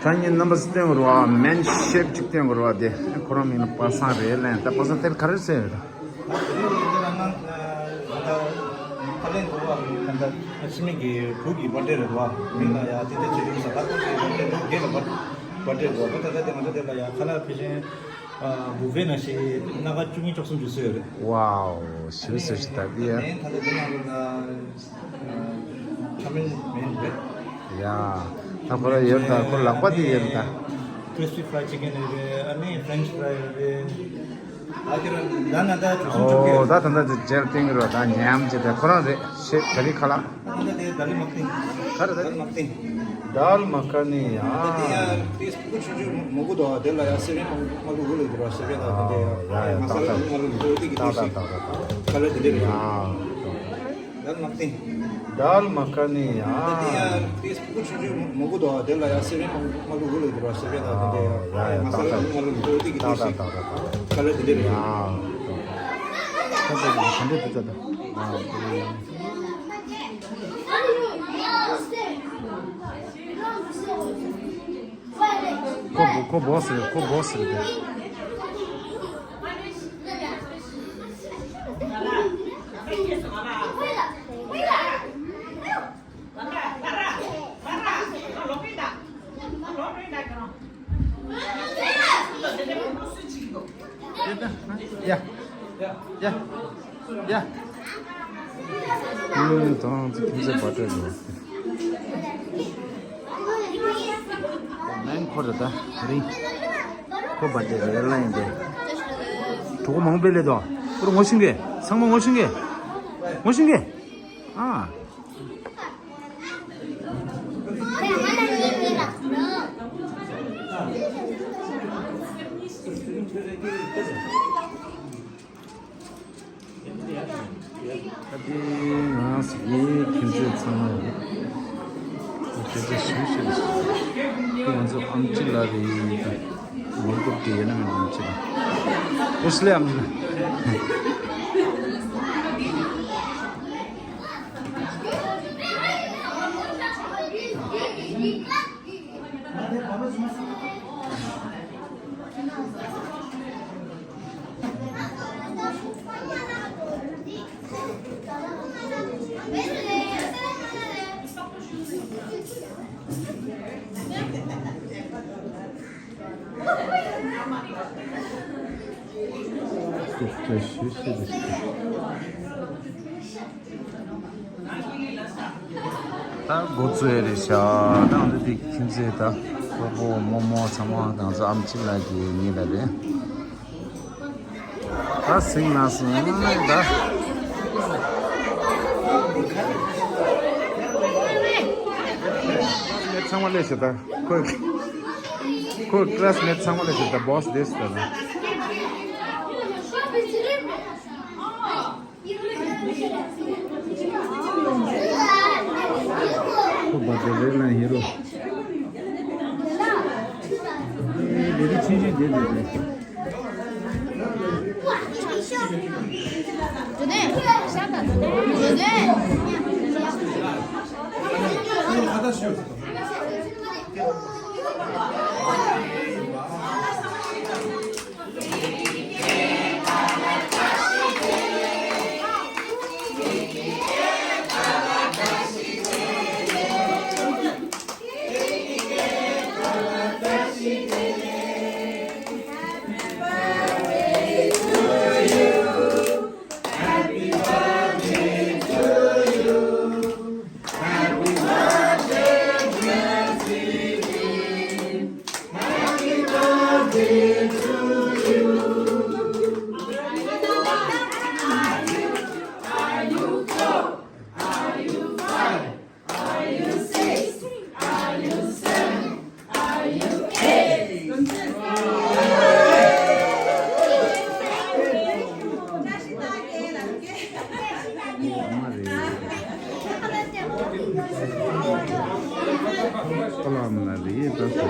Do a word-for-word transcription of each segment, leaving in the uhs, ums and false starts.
ཁྱེད་གཉིས་རྣམ་པ་སྟོན་དགོས་རེད་བ། མན་ཤེབ་ཅིག་སྟོན་དགོས་རེད་བ། དེ་ཁོ་རང་མིང་ལ་པ་སངས་རེད་ལན། ད་པ་སངས་དེར་ག་རེ་ཟེར་ཡོད་རེད། ད་དེ་ནས་ཡོད་ན་ད་ཁ་ལན་གོ་བ་ད་ད་ཕྱི་མིག་གི་བུ་གི་བར་ཌེ་རེད་བ། མིང་ལ་ཡ་དེ་དེ་བྱེད་རིང་ས་ད་ཁོ་གི་བར་ཌེ་ལོ་རྒས་ལ་བར་ཌེ་རེད་བ། ད་ད་དེ་ང་ཚོ་དེ་ལ་ཡ་ཁ་ལ་ཕི་ཤན་བུ་ཕེ་ན་ཤི་སྣ་ཁ་བཅུ་གཉིས་བཅུ་གསུམ་ཅུ་སོ་ཡོད་རེད། ཝའོ་ཞུ་ཟེར་ཞིག་ད་དེ་ཡ། ད་ད་དེ་ནང་ལ་ད། ཁ་མིན་མིན་རེད། ཡ། ད་ཁོ་ར་ཡོད་ད། ཁོ་ལག་པ་དེ་ཡོད་ད། Crispy fried chicken རེད། ཨ་ནི་French fry རེད། ད་ཁྱེད་རང་ད་ན་ད་གྲོ་སོན་ཅོག་ཨོ་གི་ད་ད་ད་ཇེལ་ཏིང་རོ་ད་ཉམས་ཅི་ད་ཁོ་རང་རེད། ཤེ་ད་རི་ཁ་ལ། ད་ད་དེ་ད་ལི་མ་ཏིང་། ག་རེ་ད་ལི་མ་ཏིང་། དཱལ་མ་ཁ་ནི་ཡ། ད་དེ་ཡ་ཁྲིས་པུ་ཆུང་ཆུང་མོ་གུ་དོ་དེ་ལ་ཡ་སེ་རེ་མ་མ་ལུ་གུ་ལུ་གི་རོ་ཤེ་བེ་ད་དེ་དེ་ཡ། ཡ་ཡ་མ་ས་ལ་མ་ལུ་གུ་དེ་གི་ཏིང་ཤིག་ཁ་ལ་དེ་དེ་རེད། དཱལ་མ་ཏིང་། དཱལ་མ་ཁ་ནི་ཡ། ད་དེ་ཡ་ཁྲིས་པུ་ཆུང་ཆུང་མོ་གུ་དོ་དེ་ལ་ཡ་སེ་རེ་མ་མ་ལུ་གུ་ལུ་གི་རོ་ཤེ་བེ་ད་དེ་དེ་ཡ། ཡ་ཡ་མ་ས་ལ་མ་ལུ་གུ་དེ་གི་ཏིང་ཤིག་ཁ་ལ་དེ་དེ་རེད། ཡ། ད་དེ་ག་འདྲ་དུ་ཙ་ད། ཁོ་བོ་ཁོ་བོ་ཟེར་ཁོ་བོ་ཟེར་ཏེ། ཡ། ཡ། ཡ། ཡ། ཨུ། ད་ང་ཚོ་ཁྱིམ་མཚེས་བར་ཐག་ཡོད། མེན་ཁོ་རེད་ད། རིང་། ཁོ་བར་ཐག་རེད་ལ་ཡིན་ཏེ། གྲོགས་པོ་མང་པོ་སླེབས་འདུག་ཁོ་རང་ངོ་ཤེས་ཀྱི། ཚང་མ་ངོ་ཤེས་ཀྱི། ངོ་ཤེས་ཀྱི། ཨ། ད་དེ་ང་སི་ཡའི་ཁྱིམ་མཚེས་ཚང་མ་རེད། ཁྱེད་ཚོ་ཞུ་ཞུ་ཞུ། ཁྱེད་ང་ཚོ་ཨམ་ཆི་ལ་རེད། ངོ་རྒོལ་དེ་ཡོད་ན་མེད་ན་ཨམ་ཆི་ལ། ཨེ་སི་ལེ་ཨམ་ཆི་ལ། ད་འགོ་བཙུགས་ཡ་རེད་ཤག་ད་འདི་དེ་ཁྱིམ་མཚེས་ད་སྤོ་བོ་རྨོ་མོ་ཚང་མ་ང་ཚོ་ཨམ་ཆི་ལགས་ཀྱི་ངེད་ལ་རེད། ད་སིང་ལ་སོང་ད། ཚང་མ་ལས་ཤེས་ད་ཁོས། ཁོས་ཀི་ལ་སི་མེ་ཊི་ཚང་མ་ལ་ཞིག་ད་བོ་སི་དེ་སུ་ད་ན། ཁོ་བ་དེ་རེད་ལ་ཧི་རོ། ཨེ་ལེ་རི་ཆུང་ཆུང་དེ་དེ་དེ། དེ་ནས་ཤ་ད་དེ་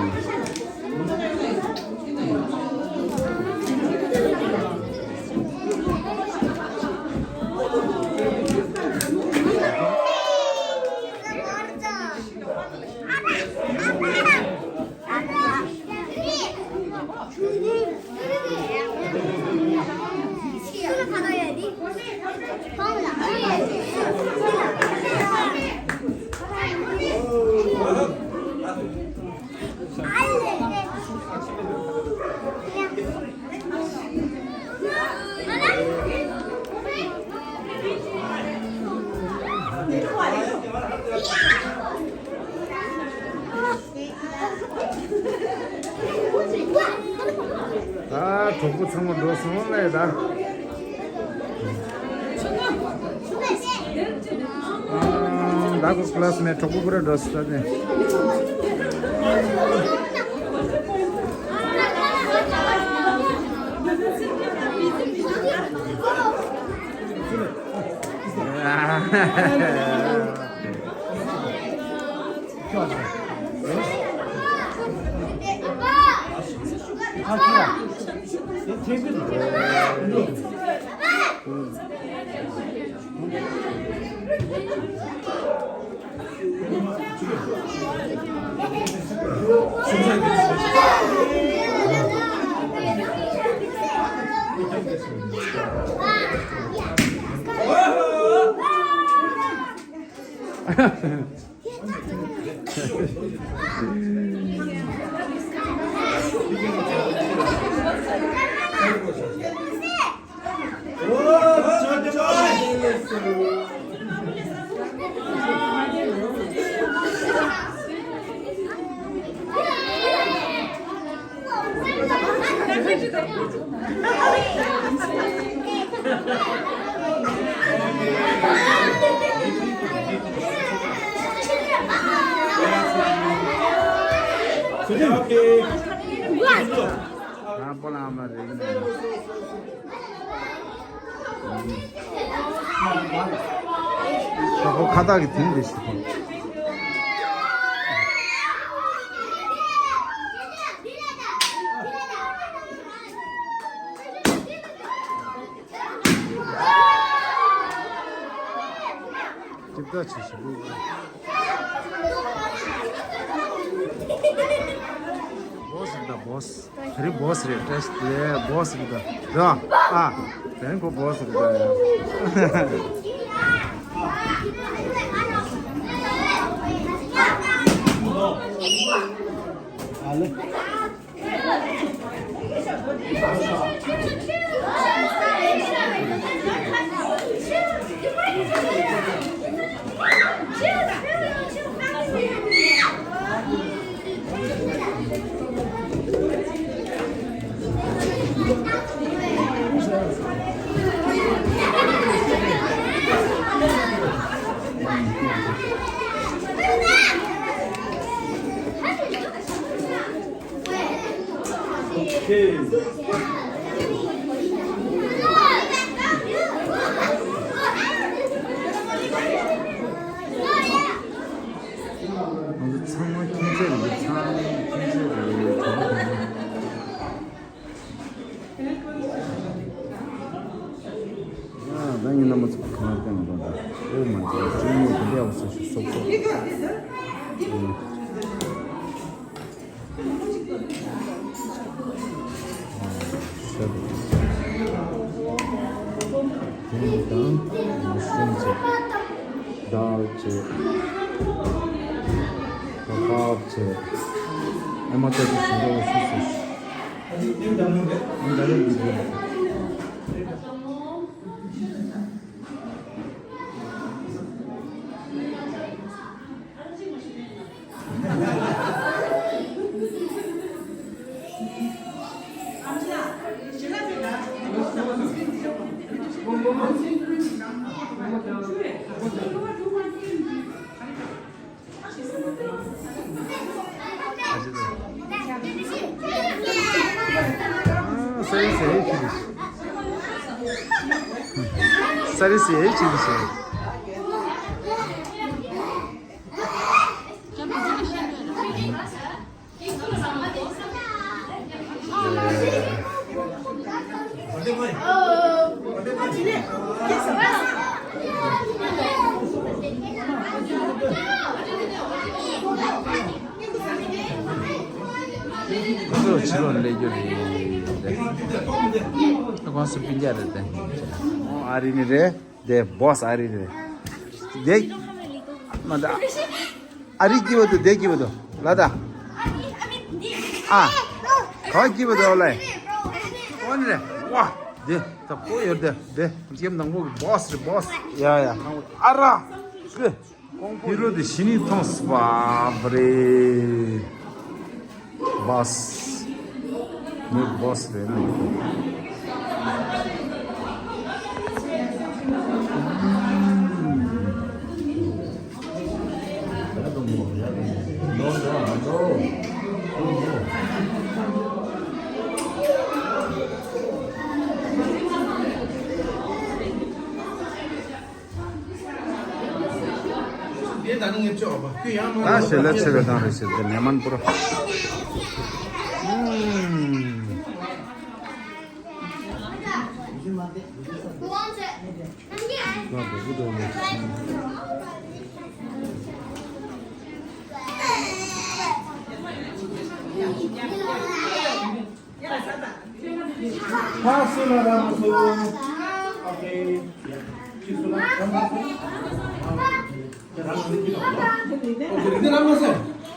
ནས། གྲོགས་པོ་ཚང་མ་འགྲོ་སོང་ལས་ད། ཨ། ད་ཁོ་ཀླ་སི་མེཊ་གྲོགས་པོ་པུ་ར་འགྲོ་སོང་ད་དེ། ཁོ་ཁ་བཏགས་ཀྱི་དེང་འདི་ཞིག་ཁོ། ཅིག་ད་ཆི་ཞིག་བོ་སི་རེད་ད་བོ་སི། དེ་རིང་བོ་སི་རེད་ཏྲེ་སི་ལེ་བོ་སི་རེད་ད་ར། ཨ། དེ་རིང་ཁོ་བོ་སི་རེད་ད་ཡ། ཨ་ལེ། ང་ཚོ་ཚང་མ་ཁྱིམ་མཚེས་རེད། ཚང་མ་ཁྱིམ་མཚེས་རེད། གྲོགས་པོ་རེད། ཨ། ད་ངའི་རྣམ་པ་ཚོ་གང་ལ་བསྟན་ལ་འགྲོ་འདུག་ཨོ་མ་ཀོཌ། སྤྲིན་མོ་དེ་འདྲ་བ་སོ་ཞིག་སོབ་སོབ། ཤ་དང་མུ་སྲུམ་བྱས། དཱལ་བྱས། ཀ་བབ་བྱས། ཨེ་མ་ལྟ་བུ་ཞིག་འགྲོ་བ་སོ་སོ་ཞིག་ཨ། ས་རི་སི་ཧེ་ཆི་ལི་ཤི། ས་རི་སི་ཧེ་ཆི་ལི་ཤི། ཁོ་ཚོ་ཕྱི་ལོགས་སླེབས་རྒྱུ་རེད། ཁོང་ཚོ་སྤུན་ཀྱག་རེད་དེ། ཨ་རི་ནི་རེད། དེ་བོ་སི་ཨ་རི་རེད། དེ་མ་ད། ཨ་རི་སྐྱིད་པོ་འདུག་དེ་སྐྱིད་པོ་འདུག་ལ་ད། ཨ། ག་སྐྱིད་པོ་འདུག་ལ། ཨོ་ནི་རེད། ཝ། དེ་ད་ཁོ་ཡོད་དེ་དེ་ཁྱིམ་ནང་པོ་གི་བོ་སི་རེད། བོ་སི། ཡ་ཡ། ཨ་ར། ཀི། ཧི་རོ་དེ་ཞི་ནི་ཐོང་སི་པ་བ་རེད། བོ་སི། མི་བོས་རེད་ན། ད་ཞལ་ལག་ཆེ་བའི་དང་རེ་ཞིག་དེ་ནས་མན་པུར།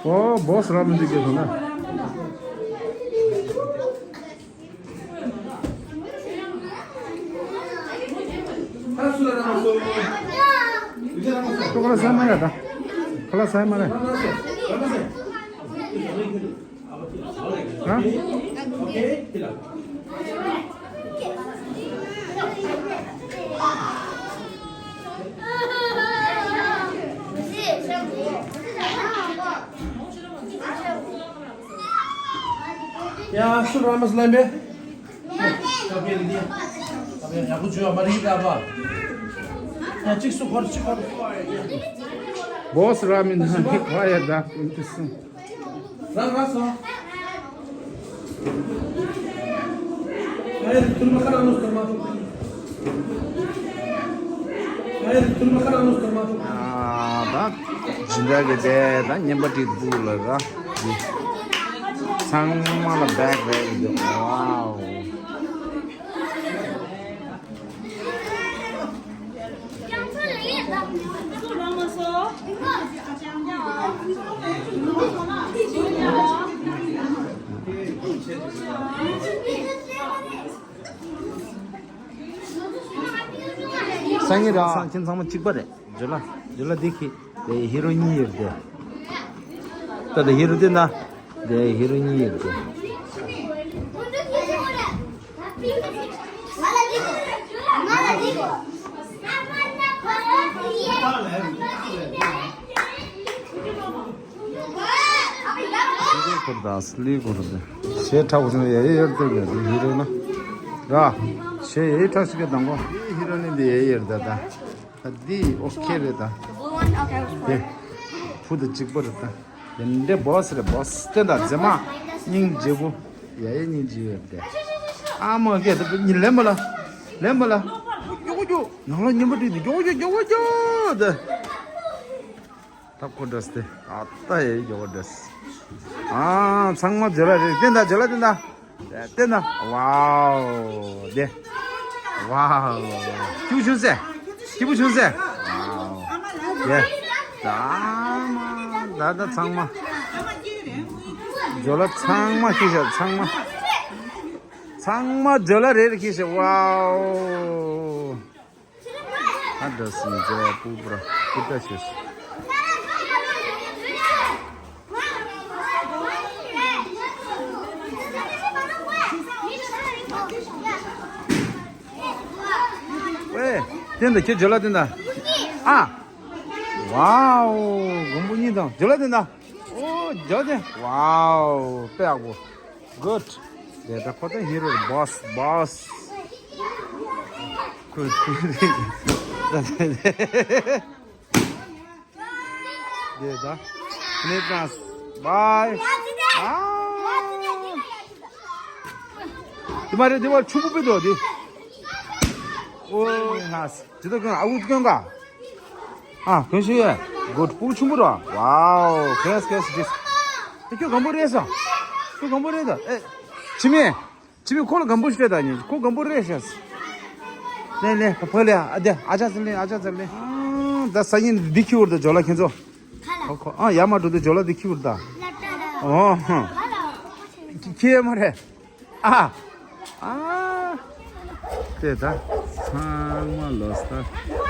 ཨོ་བོས་ར་མི་འདུག་གི་སོང་ན། ཁ་ལག་ཟ་མ་རེད་ད། ཁ་ལག་ཟ་མ་རེད། ཨ། ཡ་སུ་ར་མ་སི་ལན་པེ། ཡ་གཅིག་སུ་འཁོར་གཅིག་འཁོར། བོས་ར་མི་འདུག་ག་ཡ་ད་ཀུན་ཏུ་སུ། རང་རང་སོང་། ཨེ་ཐུར་མ་ཁ་རང་ལོ་སྟོར་མ་ཐུབ། ཨེ་ཐུར་མ་ཁ་རང་ལོ་སྟོར་མ་ཐུབ། ཨ་ད་སྦྱིན་བདག་གི་དེ་ད་བརྙན་པར་བྲིས་འདུག་ལ་ར། འདི་ཚང་མ་ལ་བེག་རེད་འདུག་ཝའོ། སང་ཉིན་ར་སང་ཁྱིམ་ཚང་མ་གཅིག་པ་རེད། ཇོ་ལ་ཇོ་ལ་འདི་ཁི་དེ་ཧི་རོ་གཉིས་ཡོད་དེ། ད་དེ་ཧི་རོ་དེ་ན་དེ་ཧི་རོ་གཉིས་ཡོད་དེ། ཁོར་དང་སླི་ཁོར་དེ་ཞེ་དྲག་པོ་ཡ་ཡེ་ཡོད་དེ་ཡོད་ཧི་རོ་ན་ར་ཞེ་ཡེ་དྲག་ཞིག་གི་དང་གོ་ཧི་རོ་ནི་དེ་ཡེ་ཡོད་དེ་ད། ད་འདི་ཨོ་ཁེ་རེད་ད། The blue one? Okay, I was དེ་ཕུ་དང་གཅིག་པ་རེད་ད། དེ་འདྲའི་བོས་རེད་བོས་བསྟན་དང་མཛེས་མ་སྙིང་རྗེ་པོ་ཡ་ཡ་སྙིང་རྗེ་ཡོད་དེ། ཨ་མ་ཁེ་ད་ཉི་ལེན་པ་ལ་ལེན་པ་ལ་མགྱོགས་མགྱོགས་ནང་ལ་ཉིན་པ་བྲིས་ཏེ་མགྱོགས་མགྱོགས་མགྱོགས་མགྱོགས་དེ། ཐབ་ཁོ་འདྲ་སྟེ་ཨ་ད་ཡ་ཡ་མགྱོགས་འདྲ། ཨ་ཚང་མ་ཇོ་ལ་རེད་བསྟན་དང་ཇོ་ལ་བསྟན་དང་། བསྟན་ན། ཝའོ། དེ། ཝའོ། སྐྱིད་པོ་བྱུང་ཟེ། སྐྱིད་པོ་བྱུང་ཟེ། ཝའོ། དེ། ད་མ། ད་ད་ཚང་མ། ཇོ་ལ་ཚང་མ་ཤི་ཤག་ཚང་མ། ཚང་མ་ཇོ་ལ་རེ་རེ་ཤི་ཤག་ཝའོ། ཨ་འདྲ་སིང་ཇོ་པུ་པྲ་པུ་ཏྲ་ཤེས། ཨེ། དེ་འདྲ་ཁྱེད་ཇོ་ལ་དེ་འདྲ། ཨ། ཝའོ། མགོན་པོ་གཉིས་དང་ཇོ་ལ་དེ་འདྲ། ཨོ་ཇོ་དེ། ཝའོ། དཔེ་ཡག་པོ། Good. དེ་ད་ཁོ་ད་ཧི་རོ་བོས་བོས། ཁོ་ཁོ་རེད། ད་དེ་ད། ནེ་ཏང་། བའི། ཨ། དེ་མ་རེད་དེ་བ་ཆུ་བུ་པི་དོ་དེ། ཨོ་ཧ་སི། ཇི་ལྟར་གང་ཨ་འུ་གང་ག་ཨ། གང་ཞིག་ཡོད། གོ་ཕྲུ་གུ་ཆུང་པོ་ར། ཝའོ། ཁེས་ཁེས་ཇིས། ཨེ་ཁྱོད་གང་པོ་རེད་སོང་། ཁྱོད་གང་པོ་རེད་ད། ཨེ། ཆི་མེ། ཆི་མེ་ཁོ་ལ་གང་པོ་ཞིག་རེད་ད་ཉིན་ཁོ་གང་པོ་རེད་ཤག་ལེ་ལེ་ཕ་ཕ་ལེ་ཨ་དེ་ཨ་ཅག་ཟེར་ལེ་ཨ་ཅག་ཟེར་ལེ། ཨ་ད་ས་ཡིན་འདི་ཁྱི་འུར་ད་ཇོ་ལ་ཁྱེད་ཚོ། ཁོ་ཁོ་ཨ་ཡ་མ་འགྲོ་ད་ཇོ་ལ་འདི་ཁྱི་འུར་ད། ཨོ་ཧ། ཁྱི་ཡ་མ་རེད། ཨ། ཨ། དེ་ད། ཚང་མ་ལོས་ད།